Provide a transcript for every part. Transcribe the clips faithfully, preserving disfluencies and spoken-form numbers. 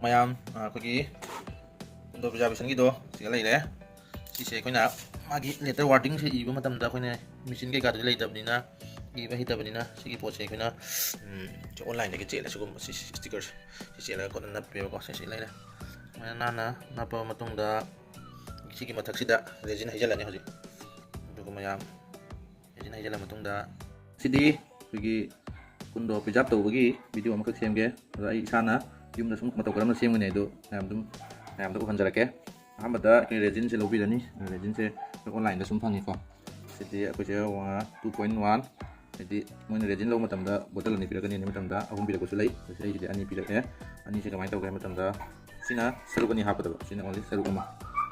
ꯃꯌꯥꯝ, ꯑ, ꯑꯩꯈꯣꯏꯒꯤ ꯀꯨꯟꯗꯣ ꯄ꯭ꯔꯤꯖꯥꯔꯕꯦꯁꯟꯒꯤꯗꯣ ꯁꯤꯒ ꯂꯩꯔꯦ꯫ ꯁꯤꯁꯦ ꯑꯩꯈꯣꯏꯅ ꯃꯥꯒꯤ ꯂꯦꯇꯔ ꯋꯥꯔꯗꯤꯡꯁꯦ ꯏꯕ ꯃꯇꯝꯗ ꯑꯩꯈꯣꯏꯅ ꯃꯦꯆꯤꯟ ꯀꯩꯀꯥꯗꯨꯗꯤ ꯂꯩꯇꯕꯅꯤꯅ, ꯏꯕ ꯍꯩꯇꯕꯅꯤꯅ, ꯁꯤꯒꯤ ꯄꯣꯠꯁꯦ ꯑꯩꯈꯣꯏꯅ, ꯎꯝ, ꯑꯣꯟꯂꯥꯏꯟꯗꯒꯤ ꯆꯦꯜꯂꯦ꯫ ꯁꯤꯒꯨꯝꯕ ꯁꯤ, ꯁꯤ ꯁ꯭ꯇꯤꯀꯔꯁꯦ ꯁꯤ ꯆꯦꯜꯂꯒ ꯈꯣꯠꯅ ꯅꯞꯄꯦꯕꯀꯣ꯫ ꯁꯤ, ꯁꯤ ꯂꯩꯔꯦ꯫ ꯁꯨꯃꯥꯏꯅ ꯅꯥꯟꯅ ꯅꯞꯄꯕ ꯃꯇꯨꯡꯗ ꯁꯤꯒꯤ ꯃꯊꯛꯁꯤꯗ ꯔꯦꯖꯤꯟ ꯍꯩꯖꯤꯜꯂꯅꯤ ꯍꯧꯖꯤꯛ꯫ ꯑꯗꯨꯒ ꯃꯌꯥꯝ ꯔꯦꯖꯤꯟ ꯍꯩꯖꯤꯜꯂ ꯃꯇꯨꯡꯗ, ꯁꯤꯗꯤ ꯑꯩꯈꯣꯏꯒꯤ ꯀꯨꯟꯗꯣ ꯄ꯭ꯔꯤꯖꯥꯔꯕ ꯇꯧꯕꯒꯤ ꯚꯤꯗꯤꯑꯣ ꯑꯃꯈꯛ ꯁꯦꯝꯒꯦ꯫ ꯑꯗꯣ ꯑꯩ ꯏꯁꯥꯅ ꯌꯨꯝꯗ ꯁꯨꯝ ꯃꯇꯧ ꯀꯔꯝꯅ ꯁꯦꯝꯒꯅꯤ ꯍꯥꯏꯗꯣ ꯃꯌꯥꯝ ꯑꯗꯨꯝ, ꯃꯌꯥꯝꯗ ꯎꯍꯟꯖꯔꯛꯀꯦ꯫ ꯑꯍꯥꯟꯕꯗ ꯑꯩꯈꯣꯏ ꯔꯦꯖꯤꯟꯁꯦ ꯂꯧꯕꯤꯔꯅꯤ꯫ ꯔꯦꯖꯤꯟꯁꯦ ꯑꯩꯈꯣꯏ ꯑꯣꯟꯂꯥꯏꯟꯗ ꯁꯨꯝ ꯐꯪꯉꯤꯀꯣ꯫ ꯁꯤꯗꯤ ꯑꯩꯈꯣꯏꯁꯦ two point one, ꯍꯥꯏꯗꯤ ꯃꯣꯏꯅ ꯔꯦꯖꯤꯟ ꯂꯧꯕ ꯃꯇꯝꯗ ꯕꯣꯇꯜ ꯑꯅꯤ ꯄꯤꯔꯛꯀꯅꯤ, ꯑꯗꯩ ꯃꯇꯝꯗ ꯑꯍꯨꯝ ꯄꯤꯔꯛꯄꯁꯨ ꯂꯩ꯫ ꯑꯩꯁꯤꯗꯤ ꯑꯅꯤ ꯄꯤꯔꯛꯑꯦ꯫ ꯑꯅꯤꯁꯦ ꯀꯃꯥꯏꯅ ꯇꯧꯒꯦ ꯍꯥꯏꯕ ꯃꯇꯝꯗ, ꯁꯤꯅ ꯁꯔꯨꯛ ꯑꯅꯤ ꯍꯥꯞꯀꯗꯕ, ꯁꯤꯅ only ꯁꯔꯨꯛ ꯑꯃ꯫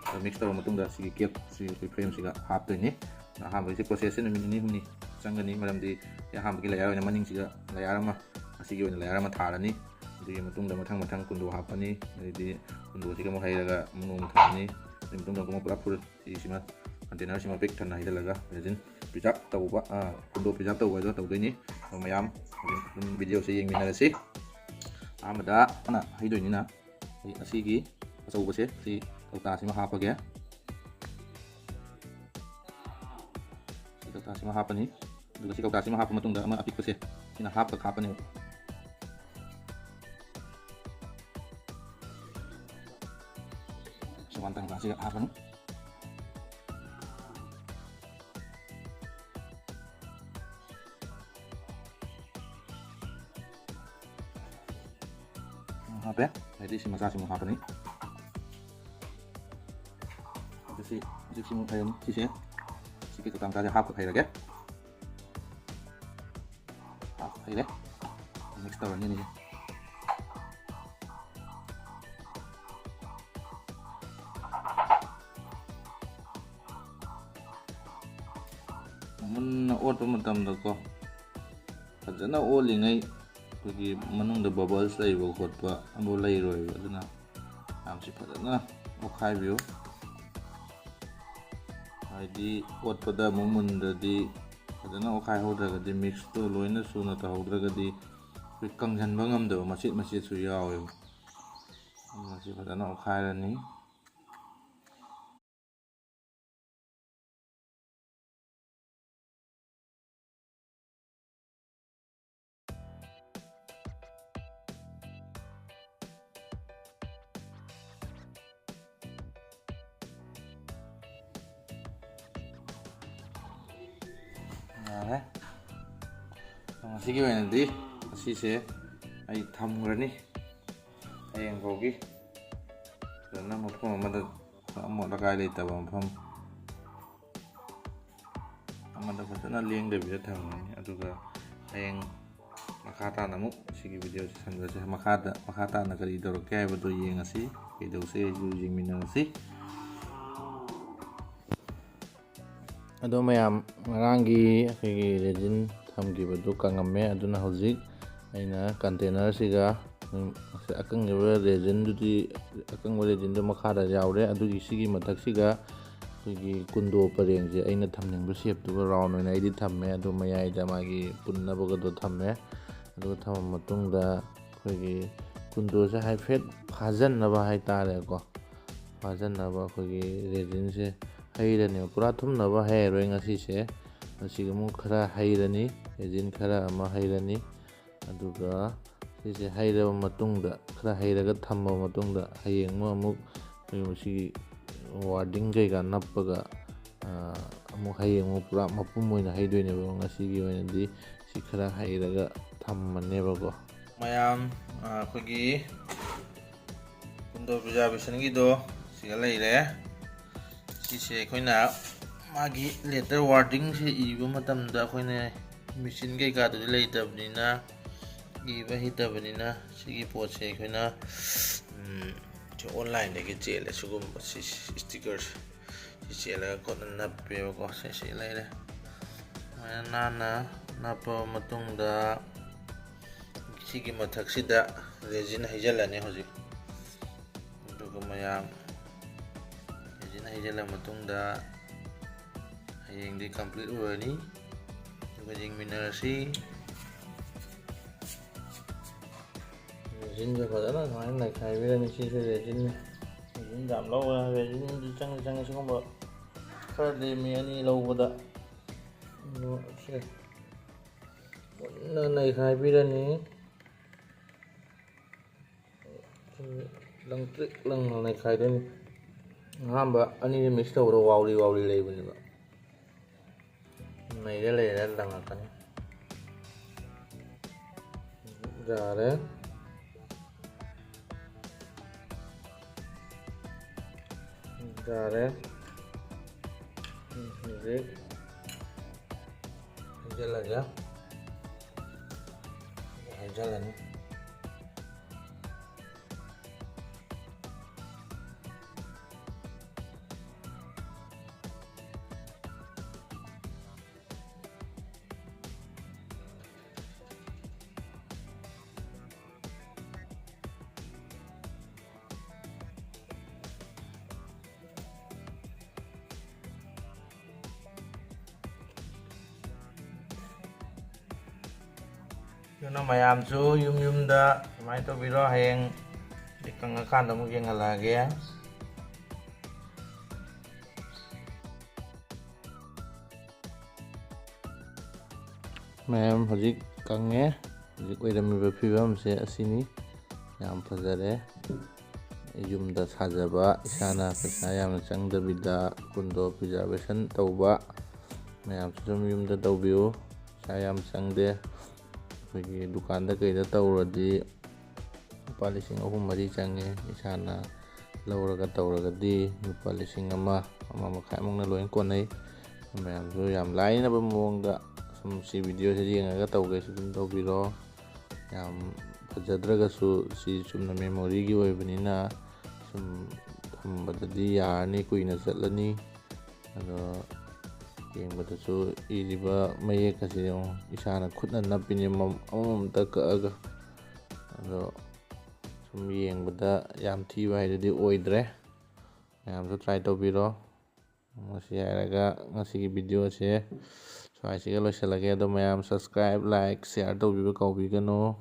ꯑꯗꯣ ꯃꯤꯛꯁ ꯇꯧꯔꯕ ꯃꯇꯨꯡꯗ ꯁꯤꯒꯤ ꯀꯦꯞ, ꯁꯤ ꯑꯩꯈꯣꯏ ꯐ꯭ꯔꯦꯝꯁꯤꯒ ꯍꯥꯞꯇꯣꯏꯅꯤ꯫ ꯑꯍꯥꯟꯕꯒꯤꯁꯤ ꯄ꯭ꯔꯣꯁꯦꯁꯁꯦ ꯅꯨꯃꯤꯠ ꯅꯤꯅꯤ ꯍꯨꯝꯅꯤ ꯆꯪꯒꯅꯤ, ꯃꯔꯝꯗꯤ ꯁꯤ ꯑꯍꯥꯟꯕꯒꯤ ꯂꯦꯌꯔ ꯑꯣꯏꯅ ꯃꯅꯤꯡꯁꯤꯒ ꯂꯦꯌꯔ ꯑꯃ, ꯑꯁꯤꯒꯤ ꯑꯣꯏꯅ ꯂꯦꯌꯔ ꯑꯃ ꯊꯥꯔꯅꯤ꯫ ꯑꯗꯨꯒꯤ ꯃꯇꯨꯡꯗ ꯃꯊꯪ ꯃꯊꯪ ꯀꯨꯟꯗꯣ ꯍꯥꯞꯄꯅꯤ, ꯑꯗꯩꯗꯤ ꯀꯨꯟꯗꯣꯁꯤꯒ ꯑꯃꯨꯛ ꯍꯩꯔꯒ ꯑꯃꯨꯛ ꯅꯣꯡꯃ ꯊꯝꯃꯅꯤ꯫ ꯑꯗꯨꯒꯤ ꯃꯇꯨꯡꯗ ꯑꯃꯨꯛ ꯄꯨꯂꯞ ꯐꯨꯜ ꯁꯤꯁꯤꯃ ꯀꯟꯇꯦꯅꯔꯁꯤꯃ ꯄꯤꯛ ꯊꯟꯅ ꯍꯩꯖꯤꯜꯂꯒ ꯔꯦꯖꯤꯟ ꯄ꯭ꯔꯤꯖꯥꯔꯕ ꯇꯧꯕ, ꯑ, ꯀꯨꯟꯗꯣ ꯄ꯭ꯔꯤꯖꯥꯔꯕ ꯇꯧꯕ ꯍꯥꯏꯗꯣ ꯇꯧꯗꯣꯏꯅꯤ꯫ ꯑꯗꯣ ꯃꯌꯥꯝ ꯑꯗꯨꯝ, ꯑꯗꯨꯝ ꯚꯤꯗꯤꯑꯣꯁꯦ ꯌꯦꯡꯃꯤꯟꯅꯔꯁꯤ꯫ ꯑꯍꯥꯟꯕꯗ ꯑꯩꯅ ꯍꯩꯗꯣꯏꯅꯤꯅ ꯑꯩ ꯑꯁꯤꯒꯤ ꯑꯆꯧꯕꯁꯦ ꯁꯤ ꯀꯧꯇꯥꯁꯤꯃ ꯍꯥꯞꯄꯒꯦ꯫ ꯁꯤ ꯀꯧꯇꯥꯁꯤꯃ ꯍꯥꯞꯄꯅꯤ꯫ ꯑꯗꯨꯒ ꯁꯤ ꯀꯧꯇꯥꯁꯤꯃ ꯍꯥꯞꯄ ꯃꯇꯨꯡꯗ ꯑꯃ ꯑꯄꯤꯛꯄꯁꯦ ꯁꯤꯅ ꯍꯥꯞꯀ ꯍꯥꯞꯄꯅꯦꯕ꯫ ꯁꯤ ꯋꯥꯟ ꯇꯪ ꯀꯧꯇꯥꯁꯤꯒ ꯍꯥꯞꯄꯅꯤ꯫ ꯍꯥꯞꯄꯦ꯫ ꯑꯗꯩꯗꯤ ꯁꯤ ꯃꯆꯥꯁꯤꯃꯨꯛ ꯍꯥꯞꯄꯅꯤ꯫ ꯑꯗꯨ ꯁꯤ, ꯍꯧꯖꯤꯛ ꯁꯤꯃꯨꯛ ꯍꯩꯔꯅꯤ꯫ ꯁꯤꯁꯦ, ꯁꯤꯒꯤ ꯀꯧꯇꯥ ꯃꯆꯥꯁꯦ ꯍꯥꯞꯄ ꯍꯩꯔꯒꯦ꯫ ꯍꯥꯞꯄ ꯍꯩꯔꯦ꯫ ꯃꯤꯛꯁ ꯇꯧꯔꯅꯤ ꯑꯅꯤꯁꯦ꯫ ꯃꯨꯟꯅ ꯑꯣꯠꯄ ꯃꯇꯝꯗꯀꯣ, ꯐꯖꯅ ꯑꯣꯠꯂꯤꯉꯩ ꯑꯩꯈꯣꯏꯒꯤ ꯃꯅꯨꯡꯗ ꯕꯕꯜꯁ ꯂꯩꯕ ꯈꯣꯠꯄ ꯑꯃꯐꯥꯎ ꯂꯩꯔꯣꯏꯕ꯫ ꯑꯗꯨꯅ ꯃꯌꯥꯝꯁꯤ ꯐꯖꯅ ꯑꯣꯠꯈꯥꯏꯕꯤꯌꯨ꯫ ꯍꯥꯏꯗꯤ ꯑꯣꯠꯄꯗ ꯑꯃꯨꯛ ꯃꯨꯟꯗ꯭ꯔꯗꯤ, ꯐꯖꯅ ꯑꯣꯠꯈꯥꯏꯍꯧꯗ꯭ꯔꯒꯗꯤ, ꯃꯤꯛꯁꯇꯣ ꯂꯣꯏꯅ ꯁꯨꯅ ꯇꯧꯍꯧꯗ꯭ꯔꯒꯗꯤ ꯑꯩꯈꯣꯏ ꯀꯪꯁꯤꯟꯕ ꯉꯝꯗꯕ ꯃꯆꯦꯠ ꯃꯆꯦꯠꯁꯨ ꯌꯥꯎꯋꯦꯕ꯫ ꯃꯁꯤ ꯐꯖꯅ ꯑꯣꯠꯈꯥꯏꯔꯅꯤ꯫ ꯌꯥꯔꯦ꯫ ꯉꯁꯤꯒꯤ ꯑꯣꯏꯅꯗꯤ ꯑꯁꯤꯁꯦ ꯑꯩ ꯊꯝꯈ꯭ꯔꯅꯤ꯫ ꯍꯌꯦꯡ ꯐꯥꯎꯒꯤ ꯐꯖꯅ ꯃꯐꯝ ꯑꯃꯗ, ꯑꯃꯣꯠ ꯑꯀꯥꯏ ꯂꯩꯇꯕ ꯃꯐꯝ ꯑꯃꯗ ꯐꯖꯅ ꯂꯦꯡꯗꯕꯤꯗ ꯊꯝꯒꯅꯤ꯫ ꯑꯗꯨꯒ ꯍꯌꯦꯡ ꯃꯈꯥ ꯇꯥꯅ ꯑꯃꯨꯛ ꯁꯤꯒꯤ ꯚꯤꯗꯤꯑꯣꯁꯤ ꯁꯟꯗꯣꯛꯁꯤ꯫ ꯃꯈꯥꯗ, ꯃꯈꯥ ꯇꯥꯅ ꯀꯔꯤ ꯇꯧꯔꯛꯀꯦ ꯍꯥꯏꯕꯗꯨ ꯌꯦꯡꯉꯁꯤ, ꯀꯩꯗꯧꯁꯤ ꯍꯥꯏꯕꯗꯨ ꯌꯦꯡꯃꯤꯟꯅꯔꯁꯤ꯫ ꯑꯗꯣ ꯃꯌꯥꯝ, ꯉꯔꯥꯡꯒꯤ ꯑꯩꯈꯣꯏꯒꯤ ꯔꯦꯖꯤꯟ ꯊꯝꯈꯤꯕꯗꯨ ꯀꯪꯉꯝꯃꯦ꯫ ꯑꯗꯨꯅ ꯍꯧꯖꯤꯛ ꯑꯩꯅ ꯀꯟꯇꯦꯅꯔꯁꯤꯒ, ꯎꯝ, ꯑꯀꯪꯕ ꯔꯦꯖꯤꯟꯗꯨꯗꯤ, ꯑꯀꯪꯕ ꯔꯦꯖꯤꯟꯗꯨ ꯃꯈꯥꯗ ꯌꯥꯎꯔꯦ꯫ ꯑꯗꯨꯒꯤ ꯁꯤꯒꯤ ꯃꯊꯛꯁꯤꯒ ꯑꯩꯈꯣꯏꯒꯤ ꯀꯨꯟꯗꯣ ꯄꯔꯦꯡꯁꯦ ꯑꯩꯅ ꯊꯝꯅꯤꯡꯕ ꯁꯦꯞꯇꯨꯒ ꯔꯥꯎꯟ ꯑꯣꯏꯅ ꯑꯩꯗꯤ ꯊꯝꯃꯦ꯫ ꯑꯗꯨ ꯃꯌꯥꯏꯗ ꯃꯥꯒꯤ ꯄꯨꯟꯅꯕꯒꯗꯣ ꯊꯝꯃꯦ꯫ ꯑꯗꯨꯒ ꯊꯝꯃ ꯃꯇꯨꯡꯗ ꯑꯩꯈꯣꯏꯒꯤ ꯀꯨꯟꯗꯣꯁꯦ ꯍꯥꯏꯐꯦꯠ ꯐꯥꯖꯟꯅꯕ ꯍꯥꯏꯇꯥꯔꯦꯀꯣ, ꯐꯥꯖꯟꯅꯕ ꯑꯩꯈꯣꯏꯒꯤ ꯔꯦꯖꯤꯟꯁꯦ ꯍꯩꯔꯅꯦꯕ꯫ ꯄꯨꯔꯥ ꯊꯨꯝꯅꯕ ꯍꯩꯔꯔꯣꯏ ꯉꯁꯤꯁꯦ꯫ ꯉꯁꯤꯒꯤ ꯑꯃꯨꯛ ꯈꯔ ꯍꯩꯔꯅꯤ, ꯔꯦꯖꯤꯟ ꯈꯔ ꯑꯃ ꯍꯩꯔꯅꯤ꯫ ꯑꯗꯨꯒ ꯁꯤꯁꯦ ꯍꯩꯔꯕ ꯃꯇꯨꯡꯗ, ꯈꯔ ꯍꯩꯔꯒ ꯊꯝꯃꯕ ꯃꯇꯨꯡꯗ, ꯍꯌꯦꯡ ꯑꯃꯨꯛ, ꯑꯃꯨꯛ ꯑꯩꯈꯣꯏ ꯃꯁꯤꯒꯤ ꯋꯥꯔꯗꯤꯡ ꯀꯩꯀꯥ ꯅꯞꯄꯒ, ꯑ, ꯑꯃꯨꯛ ꯍꯌꯦꯡ ꯑꯃꯨꯛ ꯄꯨꯔꯥ ꯃꯄꯨꯝ ꯑꯣꯏꯅ ꯍꯩꯗꯣꯏꯅꯦꯕ꯫ ꯉꯁꯤꯒꯤ ꯑꯣꯏꯅꯗꯤ ꯁꯤ ꯈꯔ ꯍꯩꯔꯒ ꯊꯝꯃꯅꯦꯕꯀꯣ꯫ ꯃꯌꯥꯝ, ꯑ, ꯑꯩꯈꯣꯏꯒꯤ ꯀꯨꯟꯗꯣ ꯄ꯭ꯔꯤꯖꯥꯔꯕꯦꯁꯟꯒꯤꯗꯣ ꯁꯤꯒ ꯂꯩꯔꯦ꯫ ꯁꯤꯁꯦ ꯑꯩꯈꯣꯏꯅ ꯃꯥꯒꯤ ꯂꯦꯇꯔ ꯋꯥꯔꯗꯤꯡꯁꯦ ꯏꯕ ꯃꯇꯝꯗ ꯑꯩꯈꯣꯏꯅ ꯃꯦꯆꯤꯟ ꯀꯩꯀꯥꯗꯨꯗꯤ ꯂꯩꯇꯕꯅꯤꯅ, ꯏꯕ ꯍꯩꯇꯕꯅꯤꯅ, ꯁꯤꯒꯤ ꯄꯣꯠꯁꯦ ꯑꯩꯈꯣꯏꯅ, ꯎꯝ, ꯁꯤ ꯑꯣꯟꯂꯥꯏꯟꯗꯒꯤ ꯆꯦꯜꯂꯦ꯫ ꯁꯤꯒꯨꯝꯕ ꯁꯤ, ꯁꯤ ꯁ꯭ꯇꯤꯀꯔꯁꯦ ꯁꯤ ꯆꯦꯜꯂꯒ ꯈꯣꯠꯅ ꯅꯞꯄꯦꯕꯀꯣ꯫ ꯁꯤ, ꯁꯤ ꯂꯩꯔꯦ꯫ ꯁꯨꯃꯥꯏꯅ ꯅꯥꯟꯅ ꯅꯞꯄꯕ ꯃꯇꯨꯡꯗ, ꯁꯤꯒꯤ ꯃꯊꯛꯁꯤꯗ ꯔꯦꯖꯤꯟ ꯍꯩꯖꯤꯜꯂꯅꯤ ꯍꯧꯖꯤꯛ꯫ ꯑꯗꯨꯒ ꯃꯌꯥꯝ ꯔꯦꯖꯤꯟ ꯍꯩꯖꯤꯜꯂ ꯃꯇꯨꯡꯗ ꯍꯌꯦꯡꯗꯤ ꯀꯝꯄ꯭ꯂꯤꯠ ꯑꯣꯏꯔꯅꯤ꯫ ꯑꯗꯨꯒ ꯌꯦꯡꯃꯤꯟꯅꯔꯁꯤ꯫ ꯔꯦꯖꯤꯟꯁꯦ ꯐꯖꯅ ꯁꯨꯃꯥꯏꯅ ꯅꯩꯈꯥꯏꯕꯤꯔꯅꯤ꯫ ꯁꯤꯁꯨ ꯔꯦꯖꯤꯟꯅꯤ꯫ ꯔꯦꯖꯤꯟ ꯌꯥꯝ ꯂꯧꯕ, ꯔꯦꯖꯤꯟꯗꯤ ꯆꯪꯗꯤ ꯆꯪꯉꯤ ꯁꯤꯒꯨꯝꯕ ꯈꯔ ꯂꯦꯝꯃꯤ ꯑꯅꯤ ꯂꯧꯕꯗ꯫ ꯑꯗꯣ ꯁꯦ ꯃꯨꯟꯅ ꯅꯩꯈꯥꯏꯕꯤꯔꯅꯤ꯫ ꯂꯪꯇ꯭ꯔꯤꯛ ꯂꯪꯅ ꯅꯩꯈꯥꯏꯗꯣꯏꯅꯤ꯫ ꯑꯍꯥꯟꯕ ꯑꯅꯤꯁꯦ ꯃꯤꯛꯁ ꯇꯧꯕꯗ ꯋꯥꯎꯔꯤ ꯋꯥꯎꯔꯤ ꯂꯩꯕꯅꯦꯕ꯫ ꯅꯩꯔ ꯂꯩꯔ ꯂꯪꯉꯛꯀꯅꯤ꯫ ꯌꯥꯔꯦ꯫ ꯌꯥꯔꯦ꯫ ꯍꯧꯖꯤꯛ ꯍꯩꯖꯤꯜꯂꯒ ꯍꯩꯖꯤꯜꯂꯅꯤ꯫ ꯑꯗꯨꯅ ꯃꯌꯥꯝꯁꯨ ꯌꯨꯝ ꯌꯨꯝꯗ ꯑꯗꯨꯃꯥꯏꯅ ꯇꯧꯕꯤꯔꯣ꯫ ꯍꯌꯦꯡ ꯀꯪꯉꯀꯥꯟꯗ ꯑꯃꯨꯛ ꯌꯦꯡꯍꯜꯂꯛꯑꯒꯦ꯫ ꯃꯌꯥꯝ ꯍꯧꯖꯤꯛ ꯀꯪꯉꯦ꯫ ꯍꯧꯖꯤꯛ ꯑꯣꯏꯔꯝꯃꯤꯕ ꯐꯤꯕꯝꯁꯦ ꯑꯁꯤꯅꯤ꯫ ꯌꯥꯝ ꯐꯖꯔꯦ꯫ ꯌꯨꯝꯗ ꯁꯥꯖꯕ, ꯏꯁꯥꯅ ꯄꯩꯁꯥ ꯌꯥꯝꯅ ꯆꯪꯗꯕꯤꯗ ꯀꯨꯟꯗꯣ preservation ꯇꯧꯕ꯫ ꯃꯌꯥꯝꯁꯨ ꯑꯗꯨꯝ ꯌꯨꯝꯗ ꯇꯧꯕꯤꯌꯨ꯫ ꯄꯩꯁꯥ ꯌꯥꯝ ꯆꯪꯗꯦ꯫ ꯑꯩꯈꯣꯏꯒꯤ ꯗꯨꯀꯥꯟꯗ ꯀꯩꯗ ꯇꯧꯔꯗꯤ ꯂꯨꯄꯥ ꯂꯤꯁꯤꯡ ꯑꯍꯨꯝ ꯃꯔꯤ ꯆꯪꯉꯦ꯫ ꯏꯁꯥꯅ ꯂꯧꯔꯒ ꯇꯧꯔꯒꯗꯤ ꯂꯨꯄꯥ ꯂꯤꯁꯤꯡ ꯑꯃ, ꯑꯃ ꯃꯈꯥꯏꯃꯨꯛꯅ ꯂꯣꯏ ꯀꯣꯟꯅꯩ꯫ ꯃꯌꯥꯝꯁꯨ ꯌꯥꯝ ꯂꯥꯏꯅꯕ ꯃꯑꯣꯡꯗ ꯁꯨꯝ ꯁꯤ videoꯁꯦ ꯌꯦꯡꯉꯒ ꯇꯧꯒꯦꯁꯨ ꯑꯗꯨꯝ ꯇꯧꯕꯤꯔꯣ꯫ ꯌꯥꯝ ꯐꯖꯗ꯭ꯔꯒꯁꯨ ꯁꯤ ꯆꯨꯝꯅ memoryꯒꯤ ꯑꯣꯏꯕꯅꯤꯅ ꯁꯨꯝ ꯊꯝꯕꯗꯗꯤ ꯌꯥꯔꯅꯤ, ꯀꯨꯏꯅ ꯆꯠꯂꯅꯤ꯫ ꯑꯗꯣ ꯌꯦꯡꯕꯗꯁꯨ ꯏꯔꯤꯕ ꯃꯌꯦꯛ ꯑꯁꯤ ꯌꯦꯡꯉꯨ, ꯏꯁꯥꯅ ꯈꯨꯠꯅ ꯅꯞꯄꯤꯅꯦ, ꯃꯝ-, ꯑꯃꯃꯝꯇ ꯀꯛꯑꯒ꯫ ꯑꯗꯣ ꯁꯨꯝ ꯌꯦꯡꯕꯗ ꯌꯥꯝ ꯊꯤꯕ ꯍꯥꯏꯗꯨꯗꯤ ꯑꯣꯏꯗ꯭ꯔꯦ꯫ ꯃꯌꯥꯝꯁꯨ try ꯇꯧꯕꯤꯔꯣ꯫ ꯃꯁꯤ ꯍꯥꯏꯔꯒ ꯉꯁꯤꯒꯤ videoꯁꯦ ꯁ꯭ꯋꯥꯏꯁꯤꯒ ꯂꯣꯏꯁꯤꯜꯂꯒꯦ꯫ ꯑꯗꯣ ꯃꯌꯥꯝ subscribe, like, share ꯇꯧꯕꯤꯕ ꯀꯥꯎꯕꯤꯒꯅꯨ꯫